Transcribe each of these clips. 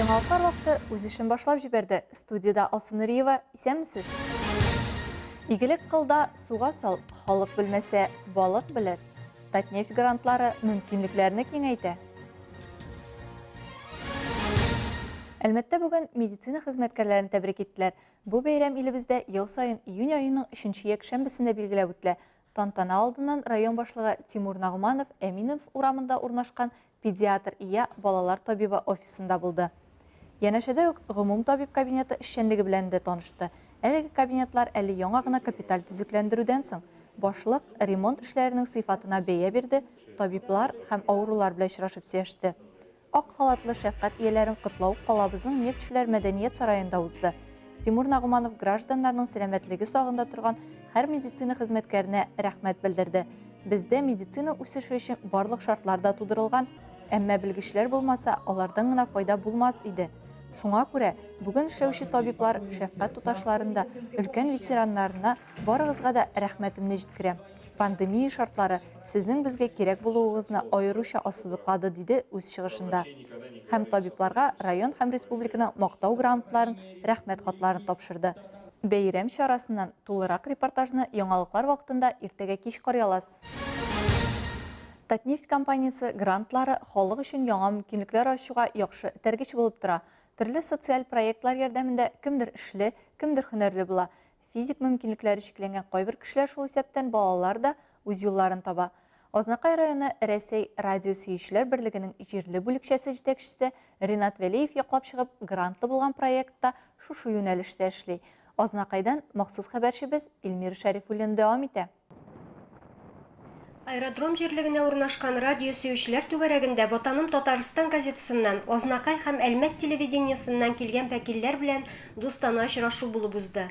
Яңалыклар вакыты үз эшен башлап җибәрде. Студиядә Алсу Нуриева, исәнмесез. Игелек кыл да суга сал, халык белмәсә, балык белер. Татнефть грантлары мөмкинлекләрне киңәйтә. Әлмәттә бүген медицина хезмәткәрләрен тәбрик иттеләр. Бу бәйрәм илебездә ел саен июнь аеның өченче якшәмбесендә билгеләп үтелә. Тантана алдыннан район башлыгы Тимур Нагуманов Әминов урамында урнашкан Педиатр ия балалар табибы офисында булды. Янәшәдә үк гомум табиб кабинеты эшчәнлеге белән дә танышты. Әлеге кабинетлар әле яңа гына капиталь төзекләндерүдән соң. Башлык ремонт эшләренең сыйфатына бәя бирде, табиблар һәм авырулар белән очрашып сөйләште. Ак халатлы шәфкать ияләрен котлау калабызның Нефтьчеләр мәдәният сараенда узды. Тимур Нагуманов гражданнарның сәламәтлеге сагында торган һәр медицина хезмәткәренә рәхмәт белдерде. Бездә медицина үсеше өчен барлык шартлар да тудырылган, әмма белгечләр булмаса, алардан гына файда булмас иде. Шуңа күрә, бүген эшләүче табиблар, шәфкать туташларын да, өлкән ветераннарына барыгызга да рәхмәтемне җиткерәм. Пандемия шартлары сезнең безгә кирәк булуыгызны аеруча ассызыклады, диде үз чыгышында. Һәм табибларга район һәм республиканың Мактау грамоталарын, Рәхмәт хатларын тапшырды. Бәйрәм чарасыннан тулырак репортажны яңалыклар вакытында иртәгә кич карый аласыз. Татнефть компаниясе грантлары халык өчен яңа мөмкинлекләр ачуга яхшы этәргеч булып тора. Төрле социаль проектлар ярдәмендә кемдер эшле, кемдер һөнәрле була. Физик мөмкинлекләре чикләнгән кайбер кешеләр, шул исәптән балалар да, үз юлларын таба. Азнакай районы Рәсәй радио сөючеләр берлегенең җирле бүлекчәсе җитәкчесе Ринат Вәлиев яклап чыгып, грантлы булган проект та шушы юнәлештә эшли. Азнакайдан махсус хәбәрчебез Эльмира Шәрифуллина дәвам итә. Аэродром җирлегенә урнашкан радио сөючеләр түгәрәгендә Ватаным Татарстан газетасыннан, Азнакай һәм Әлмәт телевидениесеннән килгән вәкилләр белән дустана очрашу булып узды.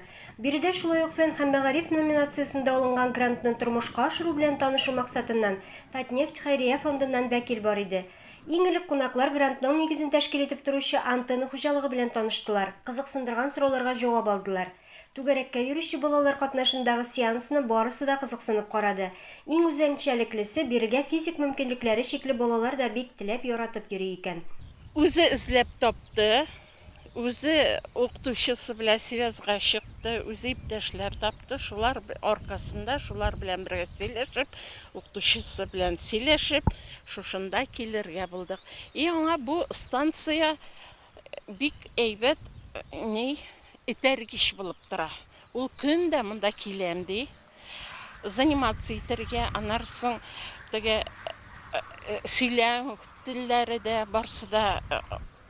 Биредә шулай ук Фән һәм мәгариф номинациясендә алынган грантны тормышка ашыру белән танышу максатыннан Татнефть хәйрия фондыннан вәкил бар иде. Иң элек кунаклар грантның нигезен тәшкил итеп торучы Антенна хуҗалыгы белән таныштылар, кызыксындырган сорауларга җавап алдылар. Түгәрәккә йөрүче балалар катнашындагы сеансны барысы да кызыксынып карады. Иң үзенчәлеклесе, бирегә физик мөмкинлекләре чикле балалар да бик теләп, яратып йөри икән. Үзе эзләп тапты, үзе укытучысы белән связьга чыкты, үзе иптәшләр тапты, шулар аркасында, шулар белән бергә сөйләшеп, укытучысы белән сөйләшеп, шушында килергә булдык. И аңа бу станция Бик әйбәт ни этәргеч булып тора. Ул көн дә монда киләм ди. Заниматься итәргә, аннары соң теге сөйләм телләре дә барсы да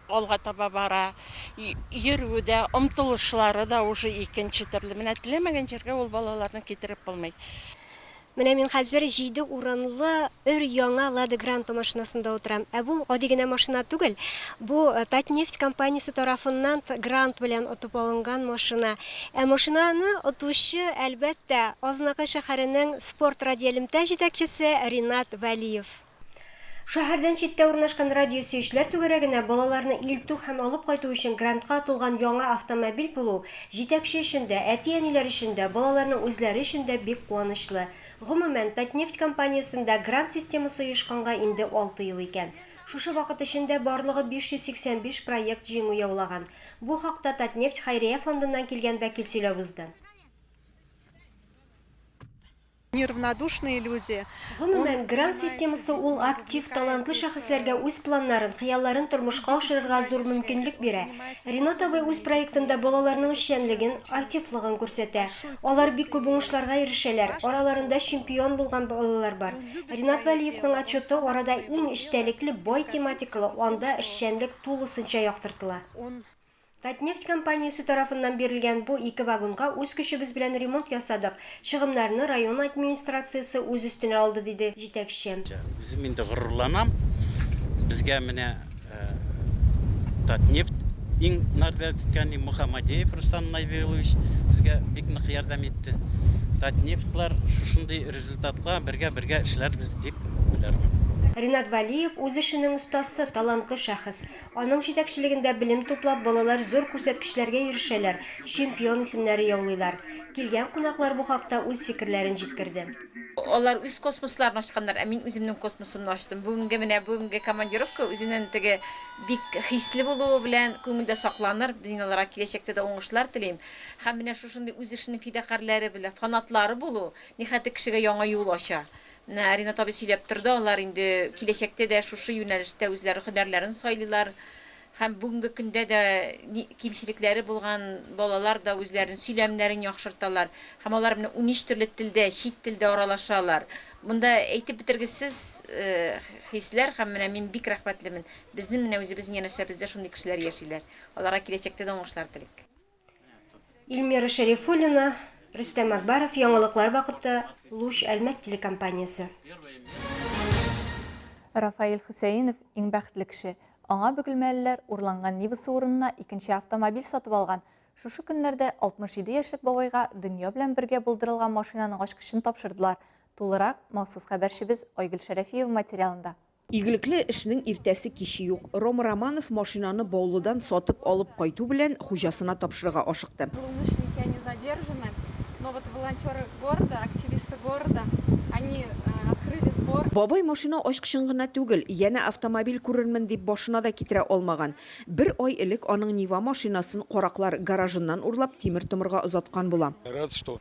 алга таба бара. Йөрүе дә, омтылышлары да уже икенче төрле. Менә теләмәгән җиргә ул балаларны китереп булмый. Менә мин хәзер җиде урынлы өр-яңа Лада Гранта машинасында утырам. Ә бу гади генә машина түгел, бу Татнефть компаниясе тарафыннан грант белән отып алынган машина. Ә машинаны отучы, әлбәттә, Азнакай шәһәренең спорт радиоэлемтә җитәкчесе Ринат Вәлиев. Шәһәрдән читтә урнашкан радио сөючеләр түгәрәгенә балаларны илтү һәм алып кайту өчен грантка отылган яңа автомобиль булу җитәкче өчен дә, әти-әниләр өчен дә, балаларның үзләре өчен дә бик куанычлы. Гомумән, Татнефть компаниясендә грант системасы оешканга инде алты ел икән. Шушы вакыт эчендә барлыгы 585 проект җиңү яулаган. Бу хакта Татнефть хәйрия фондыннан килгән вәкил сөйләп узды. Неравнодушные люди. Гомумән, грант системасы ул актив, талантлы шәхесләргә үз планнарын, хыялларын тормышка ашырырга зур мөмкинлек бирә. Ринат абый үз проектында балаларның эшчәнлеген, активлыгын күрсәтә. Алар бик күп уңышларга ирешәләр, араларында чемпион булган балалар бар. Ринат Вәлиевның отчеты арада иң эчтәлекле, бай тематикалы, анда эшчәнлек тулысынча яктыртыла. Татнефть компаниясе тарафыннан бирелгән бу ике вагонга үз көчебез белән ремонт ясадык, чыгымнарны район администрациясе үз өстенә алды, диде җитәкче. Үзем инде горурланам, безгә менә Татнефть иң ярдәм иткән, Мухаммадеев Рустам Найвилович безгә бик нык ярдәм итте. Татнефтьлар шушындый результатка бергә-бергә эшләрбез дип уйлармын. Ринат Вәлиев, үз эшенең остасы, талантлы шәхес. Аның җитәкчелегендә белем туплап, балалар зур күрсәткечләргә ирешәләр, чемпион исемнәре яулыйлар. Килгән кунаклар бу хакта үз фикерләрен җиткерде. Алар үз космосларын ачканнар, ә мин үземнең космосымны ачтым. Бүгенге менә бүгенге командировка үзенең теге бик хисле булуы белән күңелдә сакланыр. Мин аларга киләчәктә дә уңышлар телим. Һәм менә шушындый үз эшенең фидакарьләре белән, фанатлары булу нихәтле кешегә яңа юл ача. Менә Ринат абый сөйләп торды, алар инде киләчәктә дә шушы юнәлештә үзләре һөнәрләрен сайлыйлар. Һәм бүгенге көндә дә кимчелекләре булган балалар да үзләренең сөйләмнәрен яхшырталар. Һәм алар менә унөч төрле телдә, чит телдә аралашалар. Монда әйтеп бетергесез хисләр һәм менә мин бик рәхмәтлемен. Безнең менә үзебезнең янәшәбездә шундый кешеләр яшиләр. Аларга киләчәктә дә уңышлар телик. Илмира Шәрифуллина, Рөстәм Акбаров, Яңалыклар вакыты, Луч Әлмәт телекомпаниясе. Рафаэль Хөсәенов иң бәхетле кеше. Аңа бөгелмәлеләр урланган Нивасы урынына икенче автомобиль сатып алган. Шушы көннәрдә 67 яшьлек бабайга дөнья белән бергә булдырылган машинаның ачкычын тапшырдылар. Тулырак, махсус хәбәрчебез Айгөл Шәрәфиева материалында. Игелекле эшнең иртәсе-киче юк. Рома Романов машинаны Баулыдан сатып алып кайту белән хуҗасына тапшырырга ашыкты. Злоумышленники они задержаны, но вот волонтеры города, активисты города, они открыли сбор. Бабай машина ачкычын гына түгел, янә автомобиль күрермен дип башына да китерә алмаган. Бер ай элек аның Нива машинасын караклар гаражыннан урлап тимер-томырга озаткан була. Рад, что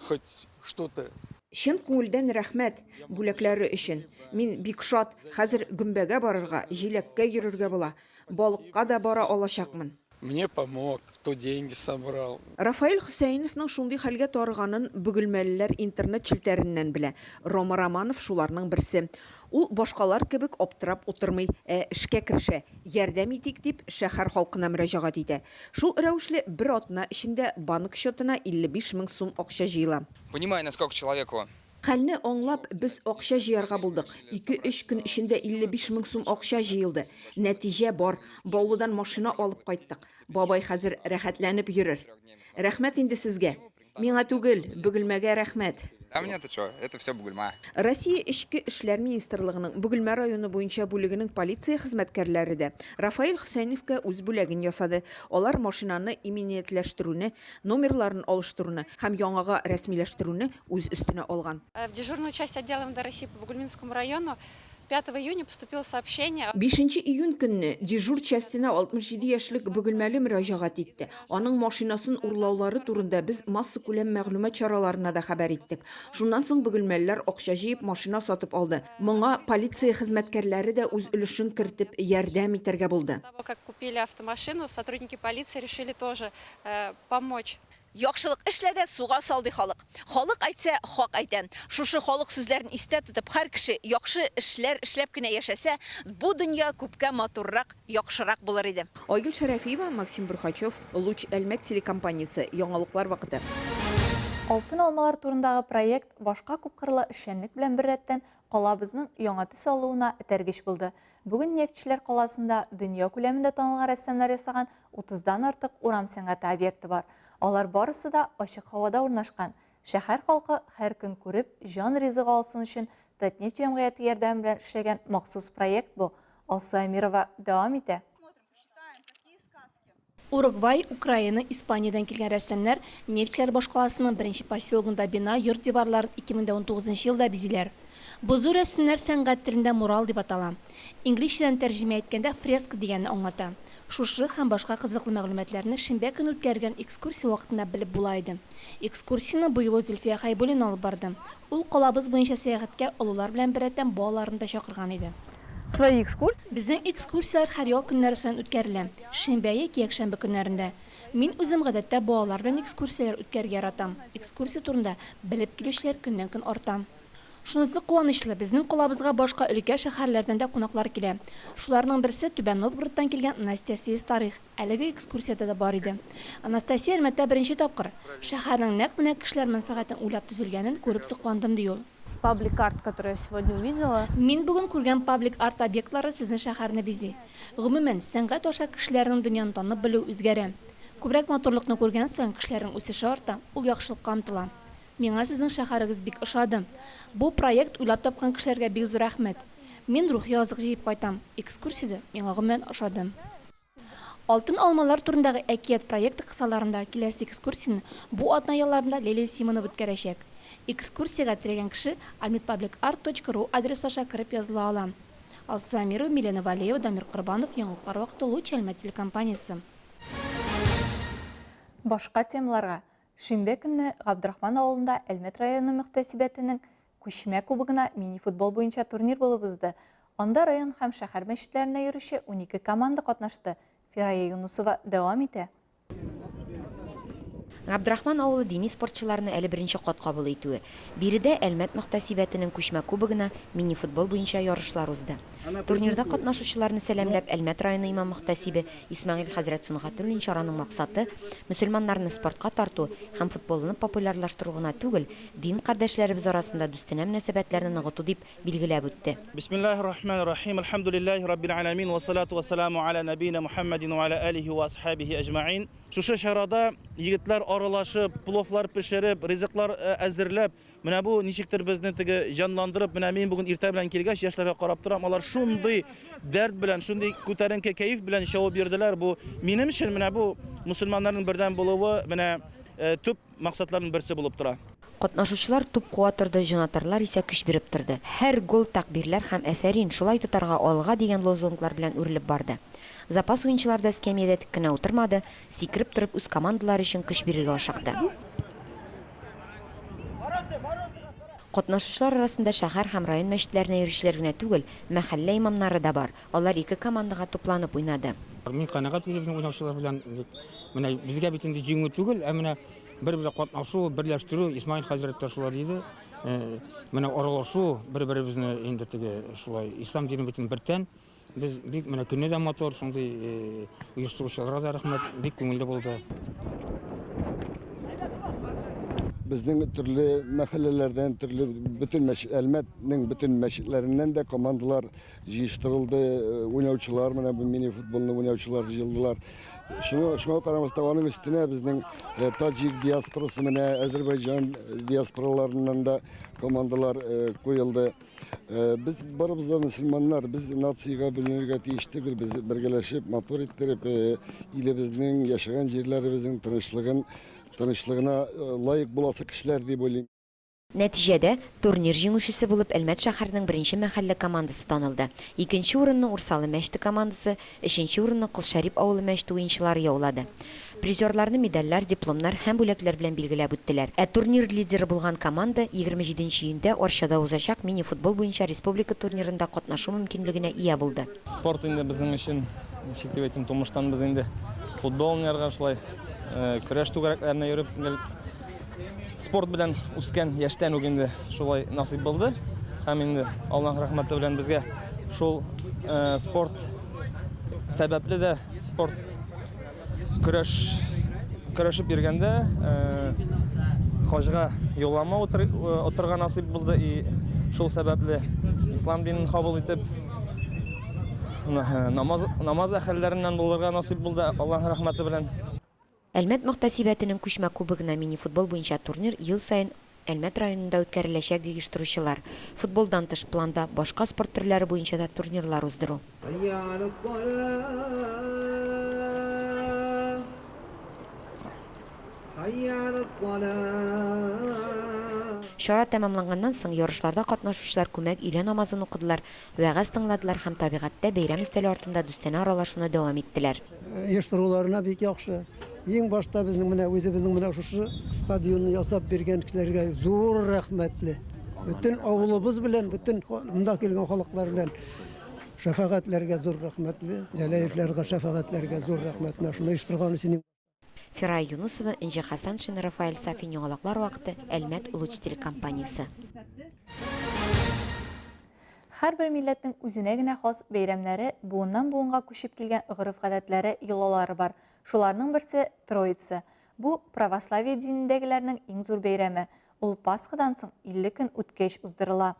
хоть что-то. Чын күңелдән рәхмәт бүләкләре өчен. Мин бик шат, хәзер гөмбәгә барырга, җиләккә йөрергә була. Балыкка да бара алачакмын. Мне помог, кто деньги собрал. Рафаэль Хөсәеновның шундый хәлгә тарыганын бөгелмәлеләр интернет челтәреннән белә. Рома Романов шуларның берсе. Ул башкалар кебек аптырап утырмый, ә эшкә керешә, ярдәм итик дип шәһәр халкына мөрәҗәгать итә. Шул рәвешле бер атна эчендә банк счетына 55 мең сум акча җыела. Понимая, насколько человеку. Хәлне аңлап, без акча җыярга булдык. Ике-өч көн эчендә 55 мең сум акча җыелды. Нәтиҗә бар, Баулыдан машина алып кайттык. Бабай хәзер рәхәтләнеп йөрер. Рәхмәт инде сезгә. Миңа түгел, Бөгелмәгә рәхмәт. Да мне-то чё, это всё Бугульма. Россия Эчке эшләр министрлыгының Бөгелмә районы буенча бүлегенең полиция хезмәткәрләре дә Рафаэль Хөсәеновка үз бүләген ясады. Алар машинаны иминиятләштерүне, номерларын алыштыруны һәм яңага рәсмиләштерүне үз өстенә алган. В дежурную часть отдела МВД России по Бугульминскому району пятого июня поступило сообщение. Бишенче июнь көнне дежур частена 67 яшьлек бөгелмәле мөрәҗәгать итте. Аның машинасын урлаулары турында без массакүләм мәгълүмат чараларына да хәбәр иттек. Шуннан соң бөгелмәлеләр акча җыеп машина сатып алды. Моңа полиция хезмәткәрләре дә үз өлешен кертеп ярдәм итәргә булды. Того, как купили автомашину, сотрудники полиции решили тоже помочь. Яхшылык эшлә дә, суга сал, ди халык. Халык әйтсә, хак әйтә. Шушы халык сүзләрен истә тотып, һәр кеше яхшы эшләр эшләп кенә яшәсә, бу дөнья күпкә матуррак, яхшырак булыр иде. Айгөл Шәрәфиева, Максим Бурхачев, Луч Әлмәт телекомпаниясе, Яңалыклар вакыты. Алтын алмалар турындагы проект башка күпкырлы эшчәнлек белән беррәттән калабызның яңа төс алуына этәргеч булды. Бүген нефтьчеләр каласында дөнья күләмендә танылган рәссамнар ясаган утыздан артык урам сәнгате объекты бар. Алар барысы да ачык һавада урнашкан. Шәһәр халкы һәр көн күреп, җан ризыгы алсын өчен Татнефть җәмгыяте ярдәме белән эшләгән махсус проект бу. Алсу Әмирова дәвам итә. Уругвай, Украина, Испаниядән килгән рәссамнар нефтьчеләр башкаласының беренче поселогында бина, йорт диварларын 2019 елда бизиләр. Бу зур рәсемнәр сәнгать телендә мурал дип атала. Инглизчәдән тәрҗемә иткәндә фреска дигәнне аңлата. Шушы һәм башка кызыклы мәгълүматларны шимбә көнне үткәрелгән экскурсия вакытында белеп була иде. Экскурсияне бу юлы Зөлфия Хәйбуллина алып барды. Ул калабыз буенча сәяхәткә олылар белән беррәттән балаларны да чакырган иде. Свои экскурс. Безнең экскурсияләр һәр ял көннәре саен үткәрелә, шимбә яки якшәмбе көннәрендә. Мин үзем гадәттә балалар белән экскурсияләр үткәрергә яратам. Экскурсия турында белеп килүчеләр көннән-көн арта. Шунысы куанычлы, безнең калабызга башка өлкә, шәһәрләрдән дә кунаклар килә. Шуларның берсе, Түбән Новгородтан килгән Настя Сиестарых. Әлеге экскурсиядә дә бар иде. Анастасия Әлмәттә беренче тапкыр. Шәһәрнең нәкъ менә кешеләр мәнфәгатен уйлап төзелгәнен күреп сокландым, ди ул. Паблик арт, который я сегодня увидела. Мин бүген күргән паблик арт объектлары сезнең шәһәрне бизи. Гомумән, сәнгать аша кешеләрнең дөньяны танып белүе үзгәрә. Күбрәк матурлыкны күргән саен кешеләрнең үсеше арта, ул яхшылыкка омтыла. Миңа сезнең шәһәрегез бик ошады. Бу проект уйлап тапкан кешеләргә бик зур рәхмәт. Мин рухи азык җыеп кайтам. Экскурсия дә миңа гомумән ошады. Алтын алмалар турындагы әкият проекты кысаларында киләсе экскурсияне бу атна ялларында Лилия Симонова үткәрәчәк. Экскурсиягә теләгән кеше almetpublicart точка ру адресы аша кереп языла ала. Алсу Әмирова, Милена Валеева, Дамир Корбанов, Яңалыклар вакыты, Луч Әлмәт телекомпаниясе. Башка темаларга. Шимбә көнне Габдрахман авылында Әлмәт районы мөхтәсибәтенең Күчмә кубогына мини-футбол буенча турнир булып узды. Анда район һәм шәһәр мәчетләренә йөрүче 12 команда катнашты. Фирая Юнусова дәвам итә. Габдрахман авылы дини спортчыларны әле беренче кат кабул итүе. Биредә Әлмәт мөхтәсибәтенең күчмә кубогына мини-футбол буенча ярышлар узды. Турнирда катнашучыларны сәламләп, Әлмәт районы имам-мөхтәсибе Исмәгыйль хәзрәт Сөнгатуллин чараның максаты, мөселманнарны спортка тарту һәм футболны популярлаштыру гына түгел, дин кардәшләребез арасында дустанә мөнәсәбәтләрне ныгыту дип билгеләп үтте. Бисмиллаһир рахманир рахим, Әлхәмдүлиллаһи раббил галәмин, вассалату вассаламу аля нәбиина Мухәммәдин ва аля алихи ва асхабихи әҗмәгыйн. Шушы чарада егетләр аралашып, пловлар пешереп, ризыклар әзерләп, менә бу ничектер безне теге җанландырып, менә мин бүген иртә белән килгәч, яшьләргә карап торам, алар шундый дәрт белән, шундый күтәренке кәеф белән чабып йөрделәр. Бу минем өчен менә бу мөселманнарның бердәм булуы менә төп максатларның берсе булып тора. Катнашучылар туп куа торды, җанатарлар исә көч биреп торды. Һәр гол тәкъбирләр һәм Афәрин, шулай тотарга, алга дигән лозунглар белән үрелеп барды. Запас уенчылар да эскәмиядә тик кенә утырмады, сикереп торып үз командалары өчен көч бирергә ашыкты. Катнашучылар арасында шәһәр һәм район мәчетләренә йөрүчеләр генә түгел, мәхәллә имамнары да бар. Алар ике командага тупланып уйнады. Мин канәгать үзебезнең уйнаучылар белән. Менә безгә бит инде җиңү түгел, ә менә бер-бер катнашу, берләштерү, Исмаил хәзрәт тә шулай диде. Э, менә аралашу, бер-беребезне инде теге шулай ислам дине бөтен бер тән. Без бик менә көне дә матур, шундый э, оештыручыларга да рәхмәт, бик күңелле булды. Безнең төрле мәхәлләләрдән, төрле бөтен мәчет, Әлмәтнең бөтен мәчетләреннән дә командалар җыештырылды, э, уйнаучылар менә бу мини футболны уйнаучылар җыелдылар. Шуңа, шуңа карамастан аның өстенә безнең э, таҗик диаспорасы менә Әзербайҗан диаспораларыннан да командалар э, куелды. Без барыбыз да мөселманнар, без нациягә бүленергә тиеш түгел, без бергәләшеп, матур иттереп, илебезнең, яшәгән җирләребезнең тынычлыгын, тынычлыгына лаек буласы кешеләр дип уйлыйм. Нәтиҗәдә, турнир җиңүчесе булып Әлмәт шәһәренең беренче мәхәллә командасы танылды. Икенче урынны Урсалы мәчете командасы, өченче урынны Колшәрип авылы мәчете уенчылары яулады. Призерларны медальләр, дипломнар һәм бүләкләр белән билгеләп үттеләр. Ә турнир лидеры булган команда 27 нче июньдә Арчада узачак мини-футбол буенча республика турнирында катнашу мөмкинлегенә ия булды. Спорт инде безнең өчен, ничек дип әйтим, тумыштан без инде футбол уйнарга шулай, көрәш түгәрәкләренә йөреп гел Спорт белән үскән яшьтән үк инде шулай насыйп булды. Һәм инде Аллаһ рәхмәте белән безгә шул э, спорт сәбәпле дә спорт көрәш көрәшеп йөргәндә э, хаҗга юллама э, отырга насыйп булды и шул сәбәпле ислам динен кабул итеп намаз намаз әһелләреннән булырга насыйп булды Аллаһ рәхмәте белән. Әлмәт мөхтәсибәтенең күчмә кубогына мини-футбол буенча турнир ел саен Әлмәт районында үткәреләчәк, ди оештыручылар. Футболдан тыш, планда, башка спорт төрләре буенча да турнирлар уздыру. Чара тәмамланганнан соң, ярышларда катнашучылар күмәк өйлә намазын укыдылар, вәгазь тыңладылар һәм табигатьтә бәйрәм өстәле артында дустанә аралашуны дәвам иттеләр. Оештыруларына бик яхшы. Иң башта безнең менә үзебезнең менә шушы стадионны ясап биргән кешеләргә зур рәхмәтле. Бөтен авылыбыз белән, бөтен монда килгән халыклар белән шәфәгатьләргә зур рәхмәтле. Җәләевләргә шәфәгатьләргә зур рәхмәт менә шуны оештырган өчен. Фирая Юнысова, Энҗе Хәсәншина, Рафаэль Сафин Яңалыклар вакыты, Әлмәт, Луч телекомпаниясе. Һәрбер милләтнең үзенә генә хас бәйрәмнәре, буыннан-буынга күчеп килгән гореф-гадәтләре, йолалары бар. Шуларның берсе, Троица. Бу, православие динендәгеләрнең иң зур бәйрәме. Ул Пасхадан соң 50 көн үткәч уздырыла.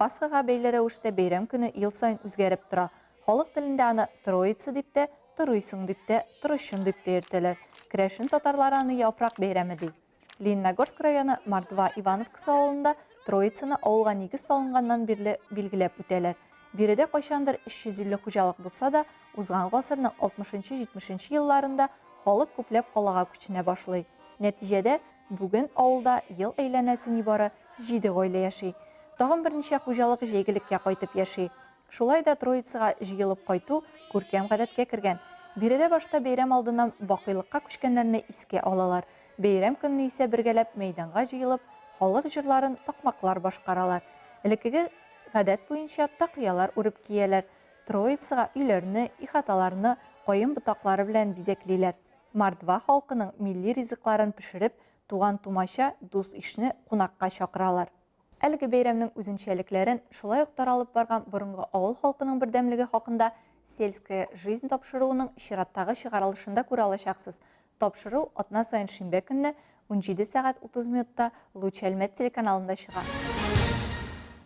Пасхага бәйле рәвештә бәйрәм көне ел саен үзгәреп тора. Халык телендә аны Троица дип тә, Торыйсың дип тә, Торычын дип тә йөртәләр. Керәшен татарлары аны Яфрак бәйрәме ди. Лениногорск районы Мордва Ивановкасы авылында Троицаны авылга нигез салынганнан бирле билгеләп үтәләр. Биредә кайчандыр 350 хуҗалык булса да, узган гасырның 60-70 елларында халык күпләп калага күченә башлый. Нәтиҗәдә, Бүген авылда ел әйләнәсе нибары җиде гаилә яши. Тагын берничә хуҗалык җәйгелеккә кайтып яши. Шулай да Троицага җыелып кайту күркәм гадәткә кергән. Биредә башта бәйрәм алдыннан бакыйлыкка күчкәннәрне искә алалар. Бәйрәм көнне исә бергәләп мәйданга җыелып, халык җырларын, такмаклар башкаралар. Элеккеге гадәт буенча такыялар үреп кияләр. Троицага өйләрне, ихаталарны каен ботаклары белән бизәклиләр. Мордва халкының милли ризыкларын пешереп, туган-тумача, дус-ишне кунакка чакыралар. Әлеге бәйрәмнең үзенчәлекләрен, шулай ук таралып барган борынгы авыл халкының бердәмлеге хакында Сельская жизнь тапшыруының чираттагы чыгарылышында күрә алачаксыз. Тапшыру атна саен шимбә көнне 17 сәгать 30 минутта Луч Әлмәт телеканалында чыга.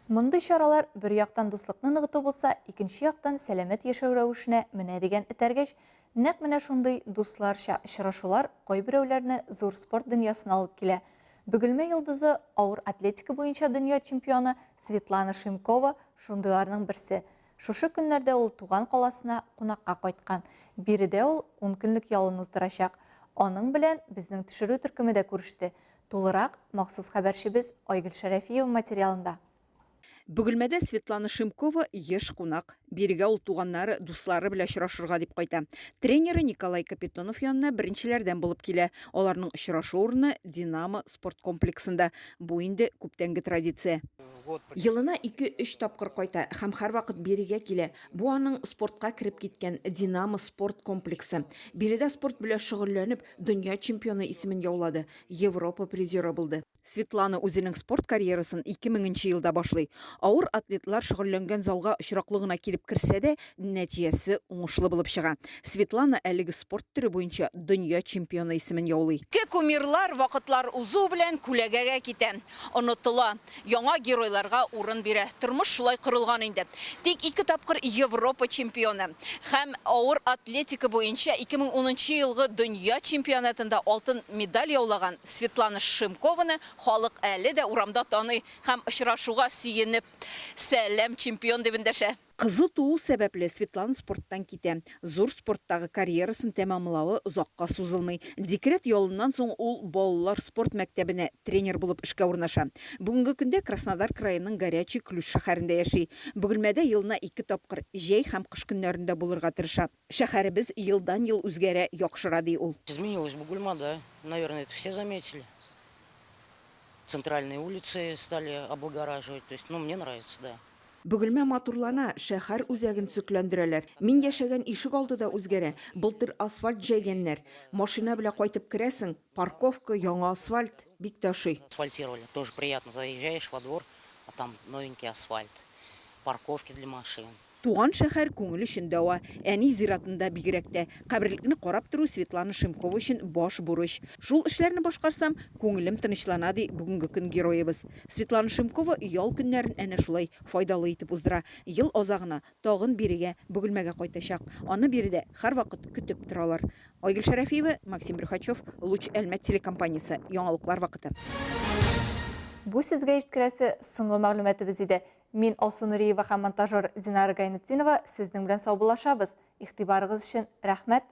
Мондый чаралар бер яктан дуслыкны ныгыту булса, икенче яктан сәламәт яшәү рәвешенә менә дигән этәргеч. Нәкъ менә шундый дусларча очрашулар кайберәүләрне зур спорт дөньясына алып килә. Бөгелмә йолдызы, авыр атлетика буенча дөнья чемпионы Светлана Шимкова шундыйларның берсе. Шушы көннәрдә ул туган каласына кунакка кайткан. Биредә ул ун көнлек ялын уздырачак. Аның белән безнең төшерү төркеме дә күреште. Тулырак, махсус хәбәрчебез Айгөл Шәрәфиева материалында. Бөгелмәдә Светлана Шимкова еш кунак. Бирегә ул туганнары, дуслары белән очрашырга дип кайта. Тренеры Николай Капитонов янына беренчеләрдән булып килә. Аларның очрашу урыны, Динамо спорт комплексында. Бу инде күптәнге традиция. Елына ике-өч тапкыр кайта һәм һәрвакыт бирегә килә. Бу аның спортка кереп киткән Динамо спорт комплексы. Биредә спорт белән шөгыльләнеп, дөнья чемпионы исемен яулады, Европа призеры булды. Светлана үзенең спорт карьерасын 2000 нче елда башлый. Авыр атлетлар шөгыльләнгән залга очраклы гына килеп керсә дә, нәтиҗәсе уңышлы булып чыга. Светлана әлеге спорт төре буенча дөнья чемпионы исемен яулый. Те кумирлар вакытлар узу белән күләгәгә китә, онытыла, яңа геройларга урын бирә. Тормыш шулай корылган инде. Тик ике тапкыр Европа чемпионы һәм авыр атлетика буенча 2010 нчы елгы дөнья чемпионатында алтын медаль яулаган Светлана Шимкованы халык әле дә урамда таный һәм очрашуга сөенеп, Сәлам, чемпион! дип эндәшә. Кызы туу сәбәпле, Светлана спорттан китә. Зур спорттагы карьерасын тәмамлавы озакка сузылмый. Декрет ялыннан соң ул балалар спорт мәктәбенә тренер булып эшкә урнаша. Бүгенге көндә Краснодар краеның Горячий Ключ шәһәрендә яши. Бөгелмәдә елына ике тапкыр, җәй һәм кыш көннәрендә булырга тырыша. Шәһәребез елдан-ел үзгәрә, яхшыра, ди ул. Изменилась Бугульма, да. Наверное, это все заметили. Центральные улицы стали облагораживать. То есть, ну, мне нравится, да. Бөгелмә матурлана, шәһәр үзәген төзекләндерәләр. Мин яшәгән ишек алды да үзгәрә. Былтыр асфальт җәйгәннәр. Машина белән кайтып керәсең, парковка, яңа асфальт, бик тә ошый. Асфальтировали, тоже приятно, заезжаешь во двор, а там новенький асфальт, парковки для машин. Туган шәһәр күңел өчен дәва. Әни зиратында бигрәк тә. Каберлекне карап тору Светлана Шимкова өчен баш бурыч. Шул эшләрне башкарсам, күңелем тынычлана, ди бүгенге көн героебыз. Светлана Шимкова ял көннәрен әнә шулай файдалы итеп уздыра. Ел азагына тагын бирегә, Бөгелмәгә кайтачак. Аны биредә һәрвакыт көтеп торалар. Айгөл Шәрәфиева, Максим Брюхачев, Луч Әлмәт телекомпаниясе. Яңалыклар вакыты. Бу сезгә җиткерәсе соңгы мәгълүматыбыз иде. Мин, Алсу Нуриева һәм монтажер Динара Гайнетдинова сезнең белән саубуллашабыз. Игътибарыгыз өчен рәхмәт!